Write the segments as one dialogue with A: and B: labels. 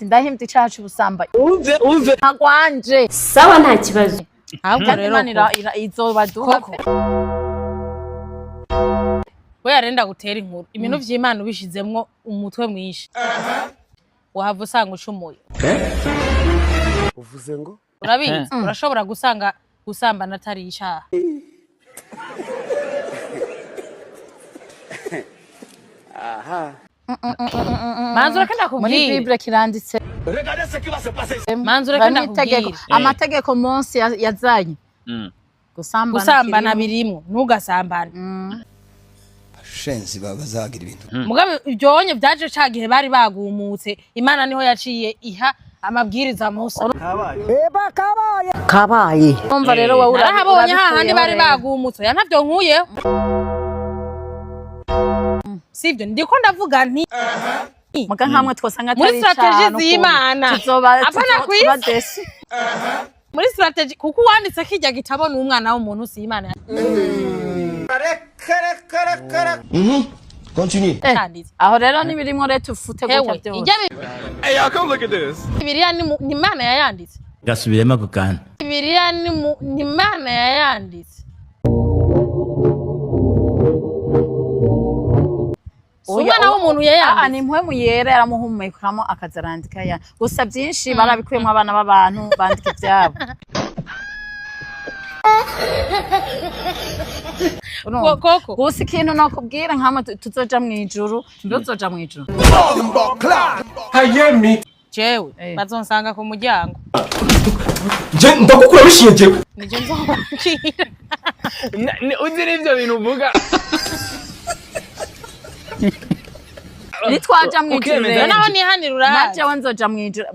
A: Ndahimbye icaha c'ubusambanyi. Umve, umve. Ntagwanje.
B: Sawa, nta kibazo.
C: Ahubwo
A: Kandi
C: rero
A: Imana izobaduha.
C: Koko. We yarenda gutera inkuru, ibintu vy'Imana ubishizemwo umutwe mwinshi, wahava usanga ucumuye.
D: Uvuze ngo?
C: Urabizi, urashobora gusanga gusambana atari icaha. Manzi, ureke
A: Muri
C: ndakubwire.
A: Bible kiranditse.
C: Manzi, ureke
A: Harimwo itegeko.
C: ndakubwire.
A: Amategeko munsi yazanye gusambana
C: Gusambana
A: kirimo.
C: Birimwo, ntugasambane.
D: Shenzi bazagira ibintu.
C: Mugabe ivyonye vyaje ca gihe bari bagumutse, Imana niho yaciye iha amabwiriza Musa.
B: Kabaye.
A: Umva rero, wowe
C: Narahabonye hahandi
A: urabikuyeho
C: bari
A: rero.
C: bagumutse. Ya, ntavyo nkuyeho, sivyo? Ndiko ndavuga nti
A: Muga nkamwe twosanga
C: muri
A: atari
C: strategie
A: icaha n'ukuntu.
C: z'Imana.
A: Tuzoba
C: Apana kw'isi.
A: tuba desi.
C: Muri strategie, kuko uwanditse kirya gitabo ni umwana w'umuntu, si Imana.
D: Continue.
C: Yacanditse.
A: Aho rero nibirimwo rero, tufute gutya
C: Hewe,
A: byose.
C: ijya Bibiliya ni Imana yayanditse.
E: Gasubiremo ako kantu.
C: Bibiliya ni Imana yayanditse. Si
A: Oya,
C: umwana w'umuntu
A: Ah,
C: yayanditse.
A: ni impwemu yera yaramuhumekamo akaza arandika ya. Gusa byinshi barabikuyemo, abana b'abantu bandika ibyabo. Urumva?
C: Koko.
A: Gusa ikintu nokubwira, nkamwe tuzoja mw'ijuru, mbe uzoja mw'ijuru?
C: Jewe bazonsanga ku muryango.
F: Nje ndagukura bishiye jewe.
C: Nije nzobakira.
G: Uzi n'ivyo bintu uvuga.
A: Nitwaja mw'ijuru
G: Ukemeza.
A: rero.
C: Naho nihanira, urahazi.
A: Najewe nzoja mw'ijuru.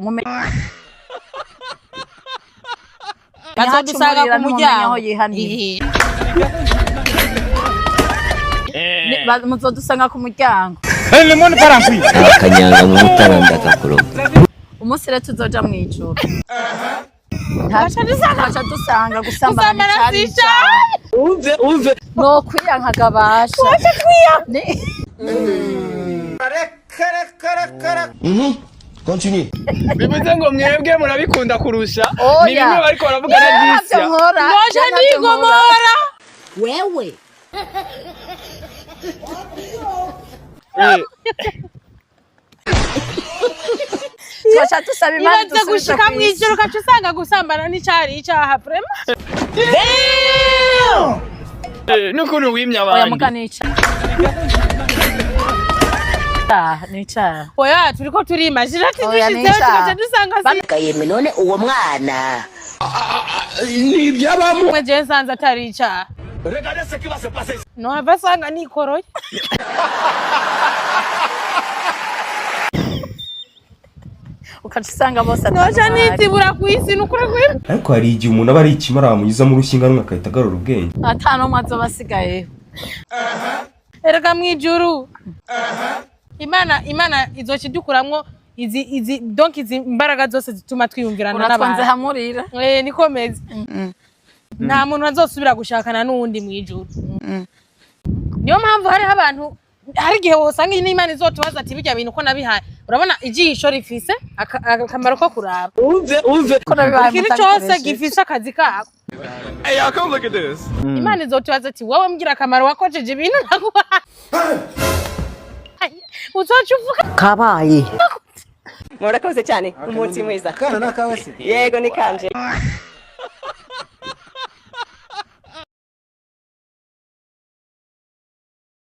C: Bazodusanga ku
A: Nihacumurira aho
C: muryango.
A: yihanira.
C: Ihi.
A: Muzodusanga ku muryango.
H: Akanyanga mu mutara ndakakuroga.
A: Umunsi rero tuzoja mw'ijuru, ntaca dusanga gusambana
C: Gusambana
A: nicari
C: si icaha.
G: Umve, umve.
A: Nokwiyanka gabasha.
D: Continue.
G: Bivuze ngo mwebwe murabikunda kurusha.
A: Oya.
G: Ni bimwe bariko baravuga na
A: Ntabyo
G: Disia.
A: nkora.
C: Noja
A: Ntabyo nkora.
C: ndigomora.
B: Wewe.
A: Twaca dusaba Imana
C: Ibaze
A: dusubize
C: gushika
A: ku isi.
C: mw'ijuru ugaca usanga gusambana n'icari icaha, vraiment.
G: N'ukuntu wimye
A: Oya,
G: abandi.
A: muga nica Ah, nica.
C: Oya, turiko turimajira ati
A: Oya,
C: dushizeho
A: nica.
C: tugaca dusanga si
B: Yemwe, none uwo mwana.
F: Ni ibyabamo.
C: Mwe je nsanze atari icaha, nohava asanga nikoroye.
A: Ukaca usanga bose
C: Noja
A: atari
C: nitibura kw'isi, nukuri kw'isi.
F: Ariko hari igihe umuntu aba ari ikimara, bamunyuzamo urushinga rumwe agahita agarura ubwenge.
A: Ata n'umwe azoba asigayeho.
C: Erega mw'ijuru Imana izoca idukuramwo izi donc izi mbaraga zose zituma twiyumvirana
A: Uratwanze
C: n'abantu.
A: hamurira.
C: Eh, niko meze. Nta muntu azosubira gushakana n'uwundi mw'ijuru. Niyo mpamvu hariho abantu, hari igihe wosanga n'Imana izotubaza ati: "Birya bintu ko nabihaye?" Urabona ijisho rifise akamaro ko kuraba.
G: Umve, umve.
A: Ko nabibaye
C: Ikintu cose
A: mutabikoresheje.
C: gifise akazi kako. Imana izotubaza ati: "Wowe mbwira akamaro wakojeje ibintu naguhaye." Uzoca uvuga.
B: Kabaye.
I: Murakoze cyane, umunsi mwiza. Yego, ni kanje.